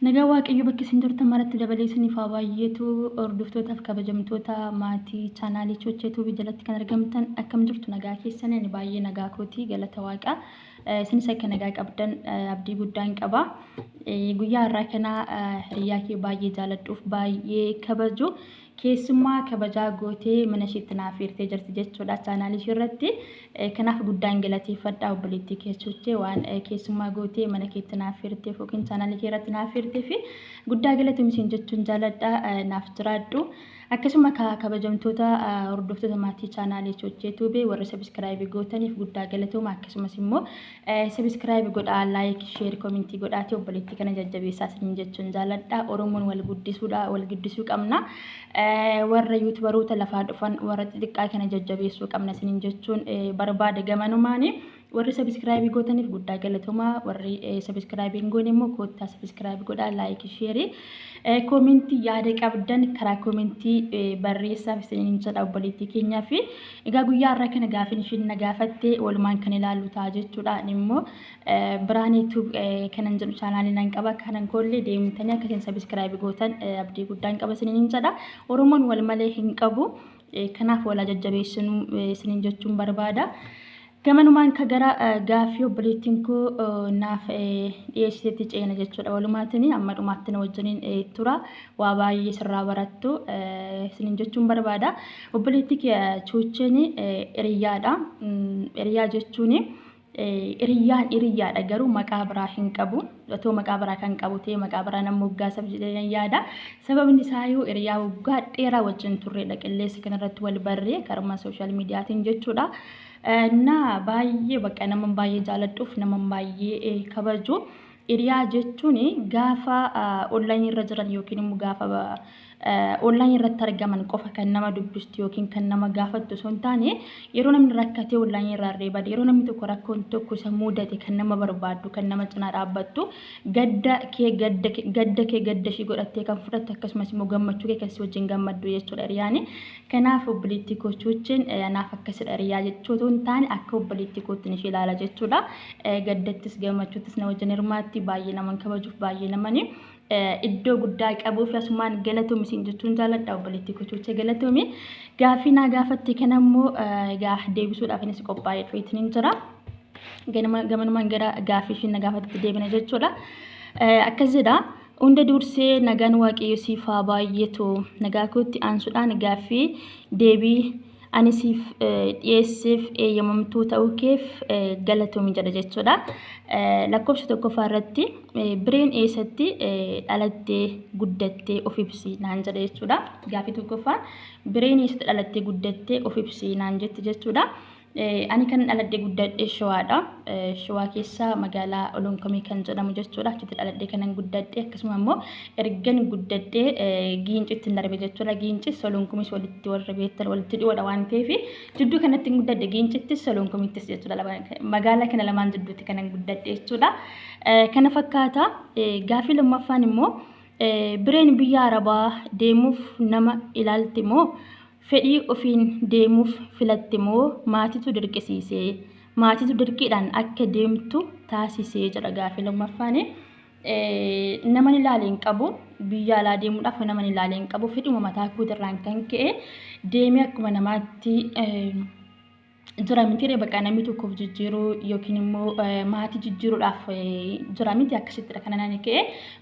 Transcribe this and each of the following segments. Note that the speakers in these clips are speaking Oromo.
Nagaa Waaqayyo bakka isin jirtan maratti dabalee isiniif haa baay'atu. Hordoftootaaf kabajamtoota maatii chaanaalii Chochee Tuubii jalatti kan argamtan, akkam jirtu? Nagaa keessan? Ani baay'ee nagaa kooti, galata Waaqaa. Isinis akka nagaa qabdan abdii guddaan qaba. Guyyaa har'aa kana hiriyaa kee baay'ee jaaladhuuf baay'ee kabaju keessummaa kabajaa gootee mana isheetti naaf hirtee jirti jechuudha chaanaalii ishee irratti. Kanaaf guddaan galateeffadha obboleettii kee Chochee, waan keessummaa gootee mana keetti naaf hirteef yookiin chaanaalii kee irratti naaf hirtee fi guddaa galatoomi isin jechuun jaaladha, naaf jiraadhu. Akkasuma kabajamtoota hordoftoota maatii chaanaalii Chochee Tuubee, warra subscribe gootaniif guddaa galatooma. Akkasumas immoo subscribe godhaa, like, share, comment godhaati obboleettii kana jajjabeessaa isiniin jechuun jaaladha. Oromoon wal guddisuudha, wal guddisuu qabna. Warra YouTuberoota lafaa dhufan, warra xixiqqaa kana jajjabeessuu qabna isiniin jechuun barbaada gamanumaani. Warri subscribe gootaniif guddaa galatoomaa. Warri subscribe hin goone immoo koottaa subscribe godhaa, like, share, comment, yaada qabdan karaa comment barreessaaf isiniin jedha obboleettii keenyaa fi egaa guyyaa har'aa kana gaafin isheen na gaafatte walumaan kan ilaallu ta'a jechuudha. Ani immoo Biraanii Tube kanan jedhu chaanaalii nan qaba. Kanan koollee deemtanii akka isin subscribe gootan abdii guddaan qaba isiniin jedha. Oromoon wal malee hin qabu. Kanaaf wal jajjabeessinuu isiniin jechuun barbaada. Gamanumaan ka gara gaaffii obboleettiin koo naaf dhiyeessiteetti ceena jechuudha. Walumaatiin amma dhumaatti na wajjiniin tura. Waa baay'ee sirraa barattu isiniin jechuun barbaada. Obboleettii kee Chocheen hiriyaadha. Hiriyaa jechuun hiriyyaan hiriyyaadha, garuu maqaa biraa hin qabu. Otoo maqaa biraa kan qabu ta'e maqaa biraa nama moggaasaaf jedhee yaada. Sababni isaa yoo hiriyaa waggaa dheeraa wajjin turredha. Qilleensa kanarratti wal barree karuma social mediaatiin jechuudha. Na baay'ee bakka nama baay'ee jaaladhuuf nama baay'ee kabaju. Hiriyaa jechuun gaafa onlaayinii irra jiran yookiin immoo gaafa onlaayinii irratti argaman qofa kan nama dubbistu yookiin kan nama gaafattu osoo hin taane, yeroo namni rakkatee onlaayinii irraa illee bade, yeroo namni tokko rakkoon tokko isa mudate kan nama barbaaddu, kan nama cinaa dhaabbattu, gadda kee gadda ishii godhattee kan fudhattu, akkasumas immoo gammachuu kee kan si wajjin gammaddu jechuudha hiriyaani. Kanaaf obboleettii koo Chocheen anaaf akkasidha. Hiriyaa jechuu otoo hin taane akka obboleettii kootti ishee ilaala jechuudha. Gaddattis gammachuuttis na wajjin hirmaatti. Baay'ee naman kabajuuf baay'ee namani iddoo guddaa qabuuf asumaan galatoomi isin jechuun jaaladha. Obboleettii koo Chochee, galatoomi. Gaaffii naa gaafatte kana immoo egaa deebisuudhaaf innis qophaa'ee dhufeetiin hin jira. Gamanumaan gara gaaffii isheen na gaafatte deebina jechuudha. Akkas jedha. Hunda dursee nagaan Waaqayyo siif haa baay'atu. Nagaa kootti aansuudhaan gaaffii deebii ani siif dhiyeesseef eeyyamamtuu ta'uu keef galatoomi jedha jechuudha. Lakkoofsa tokkoffaa irratti "Bireen eessatti dhalattee guddattee? Of ibsi" naan jedha jechuudha. Gaaffii tokkoffaan "Bireen eessatti dhalattee guddattee? Of ibsi" naan jetti jechuudha. Ani kan dhaladhee guddadhe Shawaadha. Shawaa keessa magaalaa Olonkomii kan jedhamu jechuudha. Achitti dhaladhee kanan guddadhe, akkasuma immoo ergan guddadhee Giincitti darbe jechuudha. Giincis Olonkomis walitti warra beektan walitti dhiyoodha waan ta'eef jidduu kanatti guddadhe, Giincittis Olonkomittis jechuudha. Magaalaa kana lamaan jidduutti kanan guddadhe jechuudha. Kana fakkaata. Gaaffii lammaffaan immoo "Bireen biyya Arabaa deemuuf nama ilaalte moo fedhii ofiin deemuuf filatte moo maatitu dirqisiise? Maatitu dirqiidhaan akka deemtu taasisee?" jedha gaaffii lammaffaan. Nama ilaale hin qabu. Biyya alaa deemuudhaaf nama ilaale hin qabu. Fedhuma mataa kootirraan kan ka'e deemee akkuma namaatti jira miti bakka namni tokkoof jijjiiruu yookiin immoo maatii jijjiiruudhaaf jira miti, akkasittidha kana nani ka'e.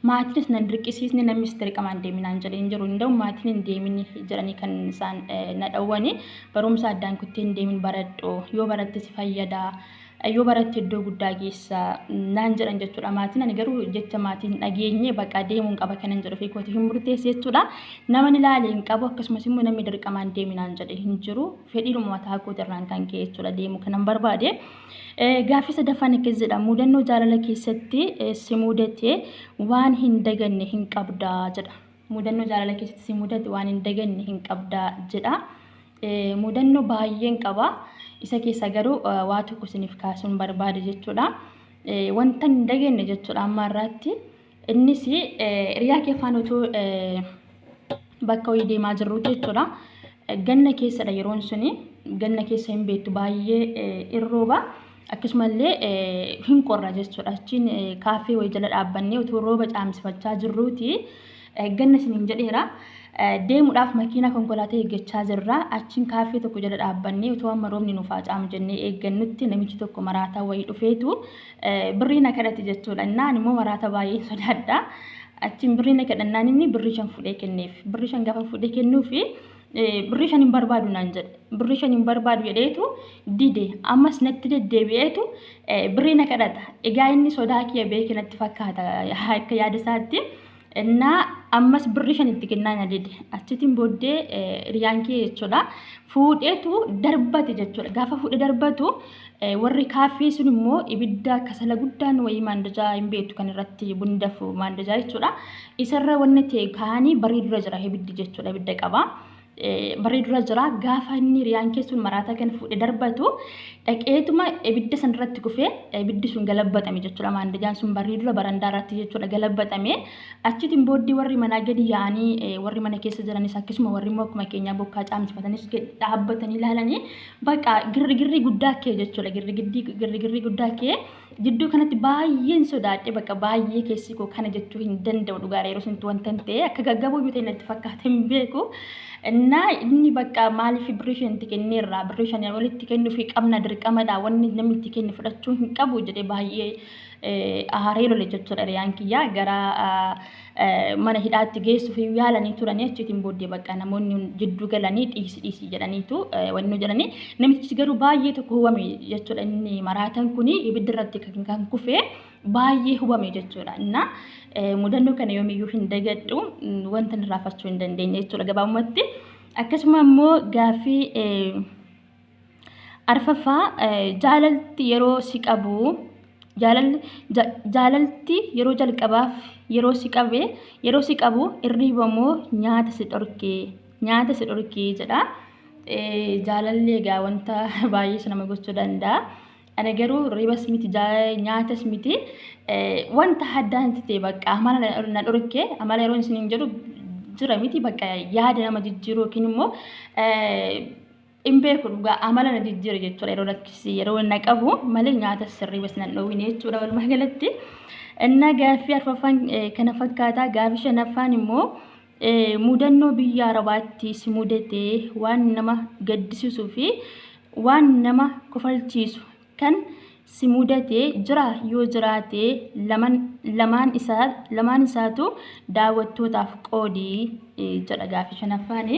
Maatiinis nan dirqisiisne, namnis dirqamaan deeminaan jedhee hin jiru. Hin maatiin hin deemin jedhanii kan isaan na dhawwani, barumsa addaan kuttee hin deemin, baradhu, yoo baratte si fayyada, yoo baratte iddoo guddaa geessa naan jedhan jechuudha maatiin. Ani garuu jecha maatiin dhageenye bakka deemuun qaba kanan jedhu fi kooti hin murteesse jechuudha. Nama ilaale hin qabu, akkasumas immoo namni dirqamaan deeminaan jedhe hin jiru. Fedhiidhuma mataa kootirraan kan ka'e jechuudha deemu kanan barbaade. Gaaffii sadaffaan akkas jedha: "Mudannoo jaalala keessatti si mudate waan hin daganne hin qabdaa?" jedha. "Mudannoo jaalala keessatti si mudate waan hin daganne hin qabdaa?" jedha. Mudannoo baay'een qaba. Isa keessa garuu waa tokko isiniif kaasuun barbaade jechuudha. Wanta hin daganne jechuudha amma irraatti. Innis hiriyaa kee faana otoo bakka wayii deemaa jirruuti jechuudha. Ganna keessadha yeroon suni. Ganna keessa hin beektu, baay'ee irrooba. Akkasumallee hin qorra jechuudha. Achiin kaaffee wayii jala dhaabbannee utuu rooba caamsifachaa jirruuti. Ganna isiniin jedheera. Deemuudhaaf makiinaa konkolaataa eeggachaa jirra. Achiin kaaffee tokko jala dhaabbannee utuu amma roobni nuuf haa caamu jennee eeggannutti namichi tokko maraataa wayii dhufeetu birrii na kadhate jechuudha. Innaan immoo maraata baay'ee sodaadha. Achiin birrii na kadhannaan inni birrii 5 fudhee kenneef. Birrii 5 gaafa fudhee kennuufi birrii 5 hin barbaadu naan jedhe. Birrii 5 hin barbaadu jedheetu dide. Ammas natti deddeebi'eetu birrii na kadhata. Egaa inni sodaa kiyya beeke natti fakkaata akka yaada isaatti. Innaa ammas birrii 5 itti kennaa na dide. Achitiin booddee hiriyaan kiyya jechuudha fuudheetu darbate jechuudha. Gaafa fuudhee darbatu warri kaaffee sun immoo ibidda kasala guddaan wayii maandajaa hin beektu kan irratti bunni danfu maandajaa jechuudha. Isarra wanni ta'e kaanii barii dura jira ibiddi jechuudha, ibidda qaba. Barii dura jira. Gaafa inni hiriyaan kee sun maraataa kan fuudhee darbatu dhaqeetuma ibidda san irratti kufee ibiddi sun galabbatame jechuudha. Maandajaan sun barii dura barandaa irratti jechuudha galabbatame. Achitiin booddee warri manaa gadi yaa'anii, warri mana keessa jiranis akkasuma warri immoo akkuma keenyaa bokkaa caamsifatanis dhaabbatanii ilaalanii bakka girrigirrii guddaa kee jechuudha. Girrigirrii guddaa kee jidduu kanatti baay'een sodaadhe, bakka baay'ee keessi koo kana jechuu hin danda'u dhugaadha. Yeroo sanatti wanta hin ta'e akka gaggaboo yoo ta'e natti fakkaata hin beeku. Innaa inni bakka maaliif birrii 5 itti kenneerra, birrii 5 walitti kennuufi qabna, dirqamadha, wanni namni itti kenne fudhachuu hin qabu jedhee baay'ee aaree lole jechuudha. Hiriyaan kiyya gara mana hidhaatti geessuuf yaalanii turanii, achiitiin booddee bakka namoonni jidduu galanii dhiisi dhiisi jedhaniitu wanni jedhanii, namichi garuu baay'ee tokko hubame jechuudha. Inni maraatan kuni ibidda irratti kan kufe baay'ee hubame jechuudha. Innaa mudannoo kana yoomiyyuu hin dagadhu, wanta irraanfachuu hin dandeenye jechuudha gabaabumatti. Akkasuma immoo gaaffii arfaffaa, jaalalti yeroo si qabu, jaalalti yeroo jalqabaaf yeroo si qabe, yeroo si qabu irriiba moo nyaata si dhorkee, nyaata si dhorkee jedha. Jaalalli egaa wanta baay'ee nama gochuu danda'a. Ana garuu hirribas miti, nyaatas miti, wanta addaan ta'e bakka amala na dhorkee. Amala yeroo isiniin jedhu jira miti, bakka yaada nama jijjiiruu yookiin immoo hin beeku dhugaa, amala na jijjiire jechuudha yeroo rakkisi yeroo na qabu malee nyaata hirribas nan dhoowwine jechuudha walumaa galatti. Innaa gaaffii arfaffaan kana fakkaata. Gaaffii shanaffaan immoo mudannoo biyya Arabaatti si mudate waan nama gaddisiisuu fi waan nama kofalchiisu kan si mudate jira? Yoo jiraate lamaan isaatu daawwattootaaf qoodii jedha gaaffii shanaffaani.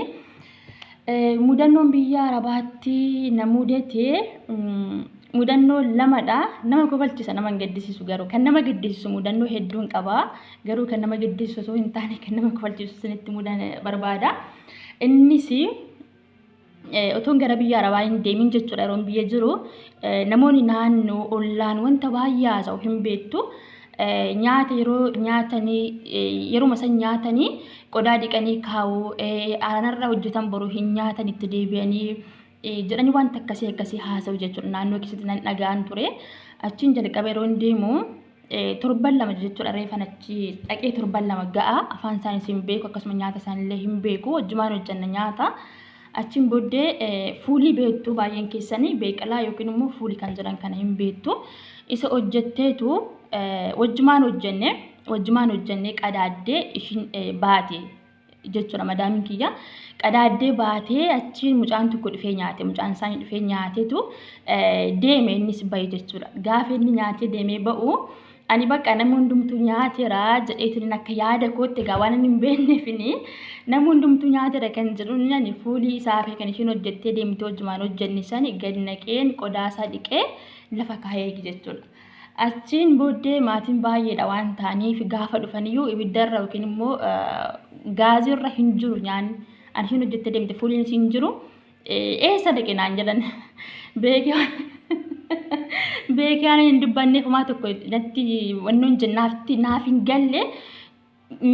Mudannoon biyya Arabaatti na mudate mudannoo lamadha. Nama kofalchiisa, nama hin gaddisiisu garuu. Kan nama gaddisiisu mudannoo hedduun qaba. Garuu kan nama gaddisiisu osoo hin taane kan nama kofalchiisu isinitti barbaada. Innis otoon gara biyya Arabaa hin deemin jechuudha, yeroon biyya jiru namoonni naannoo ollaan wanta baay'ee haasa'u hin beektu. Nyaata yeroo nyaatanii yeruma san nyaatanii qodaa dhiqanii kaa'u, aanarra hojjetan boru hin nyaatan itti deebi'anii jedhanii wanta akkasii akkasii haasa'u jechuudha. Naannoo keessatti nan dhaga'an ture. Achiin jalqaba yeroo deemu torban 2 jechuudha, reefan achi dhaqee torban 2 ga'a. Afaan isaaniis hin beeku, akkasuma nyaata isaaniillee hin beeku, wajjumaan hojjanna nyaata. Achiin booddee fuulii beektu baay'een keessanii, beeqalaa yookiin immoo fuulii kan jedhan kana hin beektu. Isa hojjetteetu wajjumaan hojjenne qadaaddee ishiin baate jechuudha madaamiin kiyya. Qadaaddee baatee achiin mucaan tokko dhufee nyaate, mucaan isaanii dhufee nyaateetu deeme, innis bahe jechuudha. Gaafa inni nyaatee deemee ba'u ani bakka namni hundumtuu nyaateera jedheetiin akka yaada kootti, egaa waan inni hin beekneefini namni hundumtuu nyaateera kan jedhu, ani fuulii isaa fi kan ishiin hojjettee deemtee wajjumaan hojjenne sani gad naqeen qodaa isaa dhiqee lafa kaa'ee jechuudha. Achiin booddee maatiin baay'eedha waan ta'aniif gaafa dhufaniyyuu ibiddarra yookiin immoo gaazirra hin jiru nyaanni. Ani ishiin hojjettee deemte fuuliin hin jiru. Eessa dhaqe naan jedhan. Beekee beekee ani hin dubbanneef homaa tokko natti wannoon jennaafti naaf hin galle.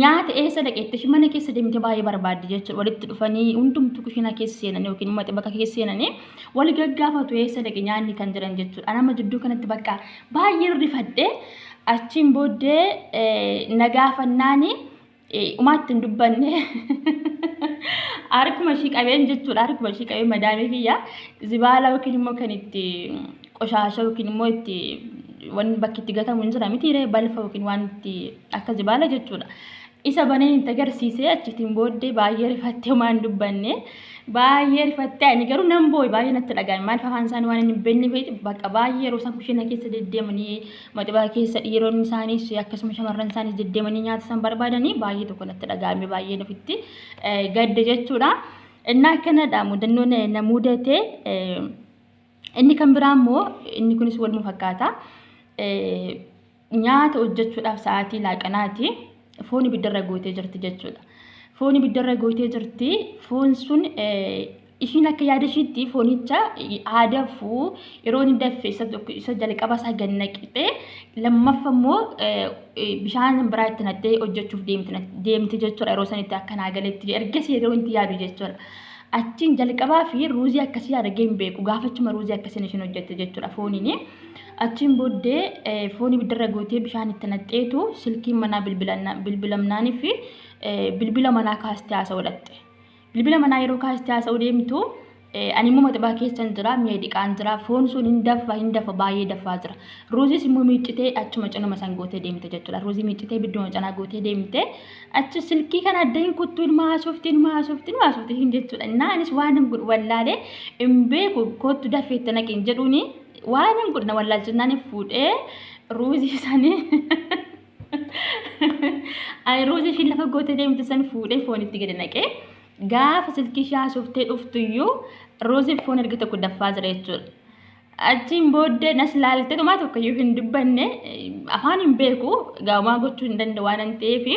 Nyaata eessa dhaqeette, ishee mana keessa deemtee baay'ee barbaaddi jechuudha. Walitti dhufanii hundumtuu kushiinaa keessa seenanii yookiin immoo bakka keessa seenanii wal gaggaafatu, eessa dhaqe nyaanni kan jedhan jechuudha. Ani amma jidduu kanatti bakka baay'ee rifadhe. Achiin booddee na gaafannaani umaatti hin dubbanne, harkuma ishii qabeen jechuudha. Harkuma ishii qabee madaamii kiyya zibaala yookiin immoo kan itti qoshaasha yookiin immoo itti wanni bakki itti gatamu hin jira miti ree, balfa yookiin waan itti akka zibaala jechuudha. Isa banee hin agarsiisee, achitiin booddee baay'ee rifattee, waan dubbanne baay'ee rifattee, ani garuu nan boo'e, baay'ee natti dhaga'ame. Maaliif, afaan isaanii waan hin beekne, bakka baay'ee yeroo isaan kushiina keessa deddeemanii, maxibaa keessa dhiironni isaaniis akkasuma shamarran isaaniis deddeemanii nyaata isaan barbaadanii, baay'ee tokko natti dhaga'ame, baay'ee ofitti gadde jechuudha. Innaa akkanadha mudannoon na mudate. Inni kan biraa immoo, inni kunis waluma fakkaata. Nyaata hojjechuudhaaf sa'aatii laaqanaati. Foon ibiddarra gootee jirti jechuudha. Foon ibiddarra gootee jirti. Foon sun ishiin akka yaada ishiitti foonicha aadafuu yeroo inni daffe isa jalqaba isaa gad naqxee, lammaffa immoo bishaan biraa itti naqxee hojjechuuf deemti jechuudha yeroo sanitti akka naa galetti, ergasii yeroo inni yaadu jechuudha. Achiin jalqabaa fi ruuzii akkasii argee hin beeku, gaafachuma ruuzii akkasiin ishiin hojjette jechuudha fooniini. Achiin booddee foon ibiddarra gootee bishaan itti naqxeetu silkiin manaa bilbilamnaanii fi bilbila manaa kaastee haasa'uu dhaqxe. Bilbila manaa yeroo kaastee haasa'uu deemtu, ani immoo maxibaa keessan jira, mi'a dhiqaan jira, foon sun hin daffa, hin daffa, baay'ee daffaa jira. Ruuziis immoo miiccitee achuma cinuma san gootee deemte jechuudha. Ruuzii miiccitee bidduma cinaa gootee deemte. Achi silkii kana adda hin kuttu, ilma haasofti, ilma haasofti, ilma haasofti hin jechuudha. Innaa anis waan hin godhu wallaalee hin beeku, kottu dafeetti naqin jedhuuni, waan hin godhu na wallaalchinaan fuudhee ruuzii sanii, ani ruuzii ishiin lafa gootee deemte san fuudhee foonitti gadi naqee, gaafa silkii ishee haasoftee dhuftu iyyuu ruuzii foon erga tokko daffaa jira jechuudha. Achiin booddee nas laaltee tumaa tokko iyyuu hin dubbanne, afaan hin beeku, gaamaa gochuu hin danda'u waan ta'eef,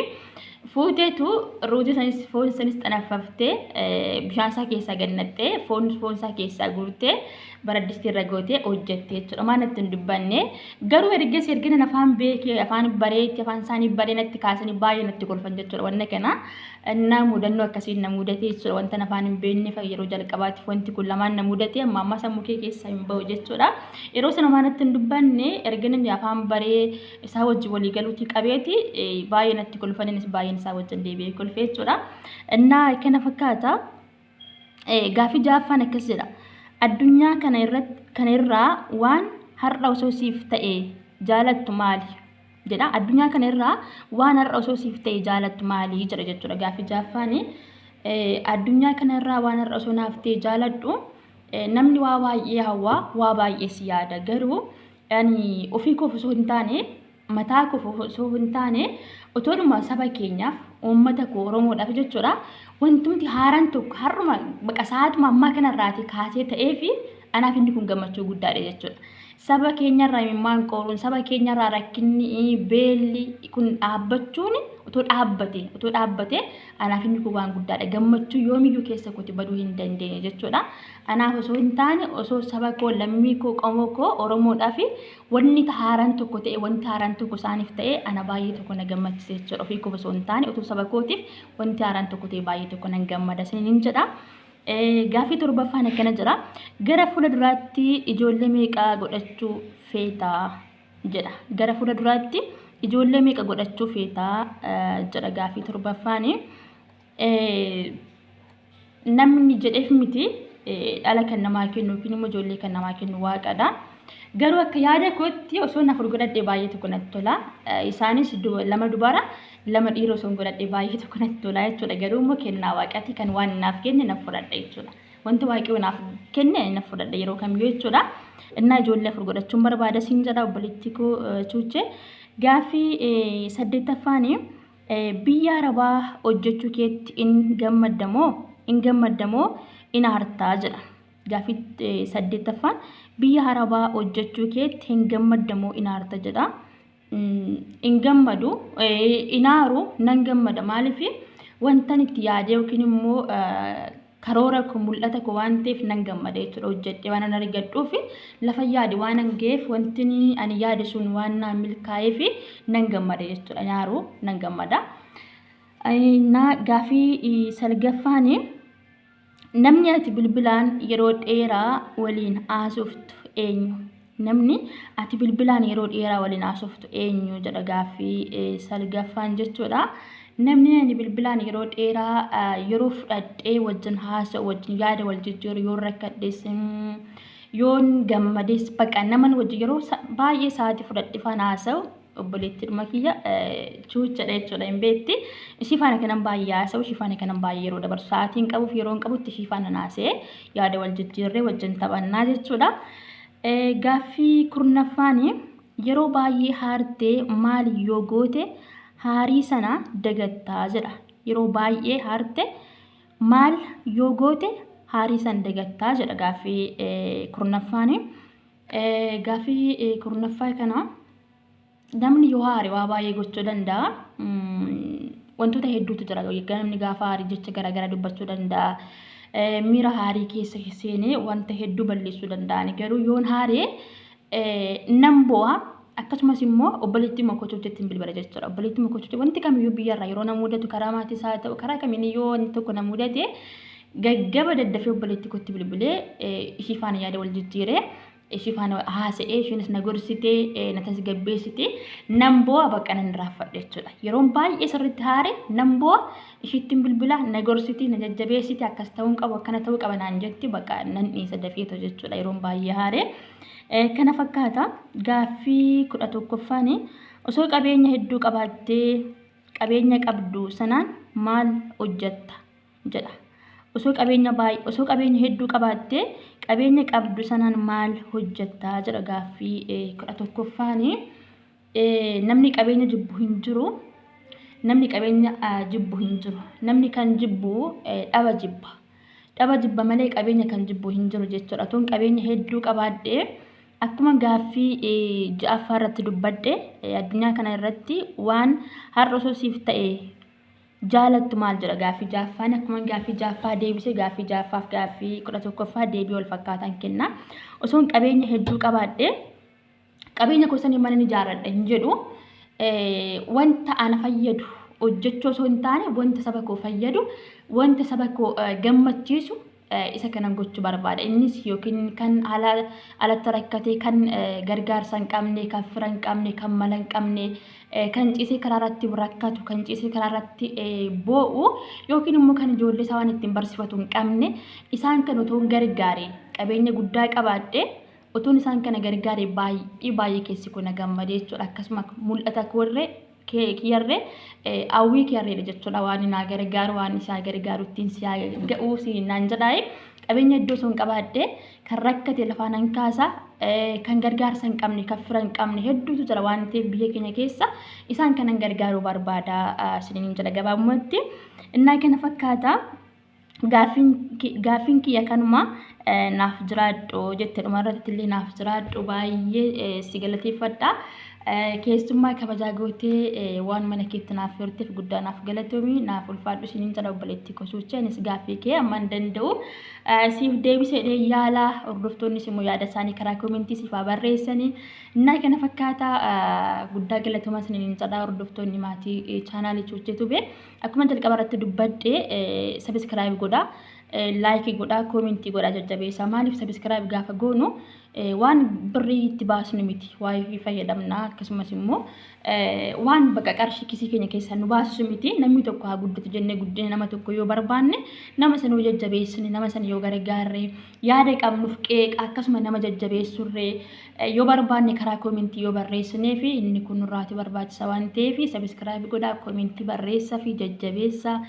fuuteetu ruuzii sanis foon sanis xanaffaftee bishaan isaa keessaa gad naqxee, foon isaa keessaa guurtee baraddisti irra gootee hojjette jechuudha. Maan natti hin dubbanne garuu ergas erga afaan beekee, afaan bareetti, afaan isaanii baree natti kaasanii baay'ee natti kolfan jechuudha wanna kana. Innaa mudannoo akkasiin na mudate jechuudha. Wanta afaan hin beekne yeroo jalqabaatiif wanti kun lamaan na mudate, amma amma sammuu kee keessaa hin bahu jechuudha. Yeroo sana maan natti hin dubbanne, erga inni afaan baree isaa wajjin walii galuutii qabeeti baay'ee natti kolfan, innis baay'een isaa wajjin deebi'ee kolfee jechuudha. Innaa kana fakkaata. Gaaffii ja'affaan akkas jedha. Addunyaa kana irratti kana irraa waan har'a osoo siif ta'e jaalattu maali? Jedha. Addunyaa kana irraa waan har'a osoo siif ta'e jaalattu maali? Jedha jechuudha gaaffii ja'affaani. Addunyaa kana irraa waan har'a osoo naaf ta'e jaaladhu, namni waa baay'ee hawwaa, waa baay'ee si yaada, garuu ani ofii koof osoo hin taane, mataa koof osoo hin taane, otoodhuma saba keenyaaf, uummata koo Oromoodhaaf jechuudha, wantumti haaraan tokko har'uma baqa sa'aatuma ammaa kanarraati kaasee ta'ee fi anaaf inni kun gammachuu guddaadha jechuudha. Saba keenyarraa imimmaan qooruun, saba keenyarraa rakkinni beelli kun dhaabbachuun otoo dhaabbate anaaf inni kun waan guddaadha. Gammachuu yoomiyyuu keessa kooti baduu hin dandeenye jechuudha. Anaaf osoo hin taane, osoo saba koo, lammii koo, qomoo koo Oromoodhaaf wanni haaraan tokko ta'e, wanti haaraan tokko isaaniif ta'e, ana baay'ee tokko na gammachiise jechuudha. Ofii koo osoo hin taane, otoo saba kootiif wanti haaraan tokko ta'e baay'ee tokko nan gammada isiniin jedha. Gaaffii torbaffaan akkana jira. Gara fuula duraatti ijoollee meeqa godhachuu feetaa? Jedha. Gara fuula duraatti ijoollee meeqa godhachuu feetaa? Jedha gaaffii torbaffaani. Namni jedheef miti, dhala kan namaa kennu yookiin immoo ijoollee kan namaa kennu waaqadha. Garuu akka yaada kootti osoo afur godhadhee baay'ee tokko natti tola. Isaanis lama dubara, lama dhiira osoo godhadhee baay'ee tokko natti tola jechuudha. Garuu immoo kennaa waaqaati, kan waan naaf kenne naaf fudhadha jechuudha. Wanti waaqayyo naaf kenne naaf fudhadha yeroo kamiyyuu jechuudha. Innaa ijoollee 4 godhachuun barbaada siin jedha, obboleettii koo Chuuchee. Gaaffii saddeettaffaani, biyya arabaa hojjechuu keetti in gammaddamoo in aartaa? Jedha. Gaaffii saddeettaffaan, biyya arabaa hojjechuu keetti hin gammaddamoo in aarta? Jedha. Hin gammadu, in aaru, nan gammada. Maaliif, wantan itti yaadee yookiin immoo karoora koo, mul'ata koo waan ta'eef nan gammada jechuudha. Hojjedhee waan an argadhuuf, lafa yaade waan an ga'eef, wanti ani yaade sun waan naan milkaa'eef nan gammada jechuudha. In aaru, nan gammada. Na gaaffii salgaffaani, namni ati bilbilaan yeroo dheeraa waliin haasoftu eenyu? Namni ati bilbilaan yeroo dheeraa waliin haasoftu eenyu? Jedha gaaffii salgaffaan jechuudha. Namni ani bilbilaan yeroo dheeraa yeroo fudhadhee wajjin haasa'u, wajjin yaada wal jijjiiru, yoo rakkadhes Yoon gammades bakka naman wajji yeroo baay'ee sa'aatii fudhadhe faana haasa'u obboleettiidhuma kiyya chuuchadha jechuudha, hin beekti. Ishii faana kanan baay'ee haasa'u, ishii faana kanan baay'ee yeroo dabarsu, sa'aatiin qabuuf yeroo hin qabutti ishii faana haasa'ee yaada wal jijjiirree wajjin taphannaa jechuudha. Gaaffii 10ffaan, yeroo baay'ee haartee maal yoo goote haarii sana dagattaa jedha. Yeroo baay'ee haarte maal yoo goote haarii sana dagattaa jedha gaaffii 10ffaan. Gaaffii 10ffaa kana, namni yoo haare waa baay'ee gochuu danda'a. Wantoota hedduutu jira. Namni gaafa haare jecha garaagaraa dubbachuu danda'a. Miira haarii keessa seenee wanta hedduu balleessuu danda'an. Garuu yoon haaree nan bo'a. Akkasumas immoo obboleettii makochochetti hin bilbila jechuudha. Obboleettii makochoche wanti kamiyyuu biyyarraa yeroo na mudatu, karaa maatii isaa haa ta'u, karaa kamiin yoo wanti tokko na mudate, gaggaba daddafee obboleettii kootti bilbilee ishii faana yaada wal jijjiiree, ishii faana haasa'ee, isheenis na gorsitee, na tasgabbeessitee, nan bo'a, bakka nan raffadha jechuudha. Yeroon baay'ee sirriitti haare nan bo'a, ishiittiin bilbila, na gorsiti, na jajjabeessiti, akkas ta'uu hin qabu, akkana ta'uu qaba naan jetti, bakka nan dhiisa dafeeto jechuudha yeroon baay'ee haare. Kana fakkaata. Gaaffii 11ffaan, osoo qabeenya hedduu qabaattee qabeenya qabdu sanaan maal hojjetta jedha. Osoo qabeenya baay'ee, osoo qabeenya hedduu qabaattee qabeenya qabdu sanaan maal hojjetta jedha gaaffii 11ffaan. Namni qabeenya jibbu hin jiru. Namni qabeenya jibbu hin jiru. Namni kan jibbu dhaba jibba. Dhaba jibba malee qabeenya kan jibbu hin jiru jechuudha. Tun qabeenya hedduu qabaadhee, akkuma gaaffii 6ffaa irratti dubbadhe, addunyaa kana irratti waan har'a osoo siif ta'e jaalattu maal jedha gaaffii 6ffaan. Akkuma gaaffii 6ffaa deebisee, gaaffii 6ffaaf gaaffii 11ffaa deebii wal fakkaataan kenna. Osoon qabeenya hedduu qabaadhee qabeenya kosanii mana ni ijaarradha hin jedhu. Wanta ana fayyadu hojjechuu osoo hin taane, wanta saba koo fayyadu, wanta saba koo gammachiisu isa kanan gochuu barbaada. Innis yookiin kan alatti rakkate, kan gargaarsa hin qabne, kan fira hin qabne, kan mala hin qabne, kan ciisee karaa irratti rakkatu, kan ciisee karaa irratti boo'u, yookiin immoo kan ijoollee isaa waan ittiin barsiifatu hin qabne, isaan kan otoo hin gargaare, qabeenya guddaa qabaadhe otoon isaan kana gargaare baay'ee baay'ee keessi kun na gammadee jechuudha. Akkasuma mul'ata koorree kiyyarree, hawwii kiyyarreedha jechuudha. Waan naa gargaaru, waan isaa gargaaru ittiin si ga'uu si naan jedhaaye, qabeenya iddoo osoo hin qabaadhe kan rakkate lafaa nan kaasa, kan gargaarsa hin qabne, kan fira hin qabne hedduutu jira waan ta'eef biyya keenya keessa, isaan kanan gargaaruu barbaada isiniin jedha gabaabumatti. Innaa kana fakkaata. Gaaffiin kiyya kanuma. Naaf jiraadhu jette, dhumarratti illee naaf jiraadhu, baay'ee si galateeffadha. Keessummaa kabajaa gootee waan mana keetti naaf firteef guddaa naaf galatoomi, naaf ulfaadhu isiniin jedha obboleettii kosuuchee. Anis gaaffii kee amma hin danda'u siif deebisee yaala, hordoftoonnis immoo yaada isaanii karaa koomentii siif haa barreessanii. Innaa kana fakkaata, guddaa galatooma isiniin jedha hordoftoonni maatii chaanaalii Chuuchee Tube. Akkuma jalqaba irratti dubbadhe, subscribe godhaa, like godhaa, koomentii godhaa, jajjabeessaa. Maaliif, subscribe gaafa goonu waan birrii itti baasnu miti, waa'ee fayyadamna, akkasumas immoo waan bakka qarshii kisii keenya keessaa nu baasisu miti. Namni tokko haa guddatu jennee, guddina nama tokko yoo barbaanne, nama sana yoo jajjabeessine, nama sana yoo gargaarre, yaada qabnuuf qeeqa akkasuma nama jajjabeessurree yoo barbaanne karaa koomentii yoo barreessinee fi inni kun nurraati barbaachisa waan ta'eef, subscribe godhaa, koomentii barreessaa fi jajjabeessaa.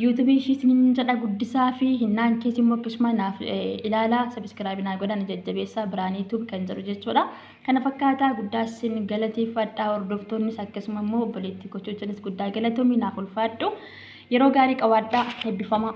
Yuutuubii ishii isiniin jedha, guddisaa fi hinnaan keessa immoo akkasuma naaf ilaalaa, subscribe naa godhan, jajjabeessaa, Biraanii Tube kan jedhu jechuudha. Kana fakkaataa, guddaa isin galateeffadhaa hordoftoonnis, akkasuma immoo obboleettii gochochanis guddaa galatoomi, naaf ulfaadhu. Yeroo gaarii qabaadhaa, eebbifamaa.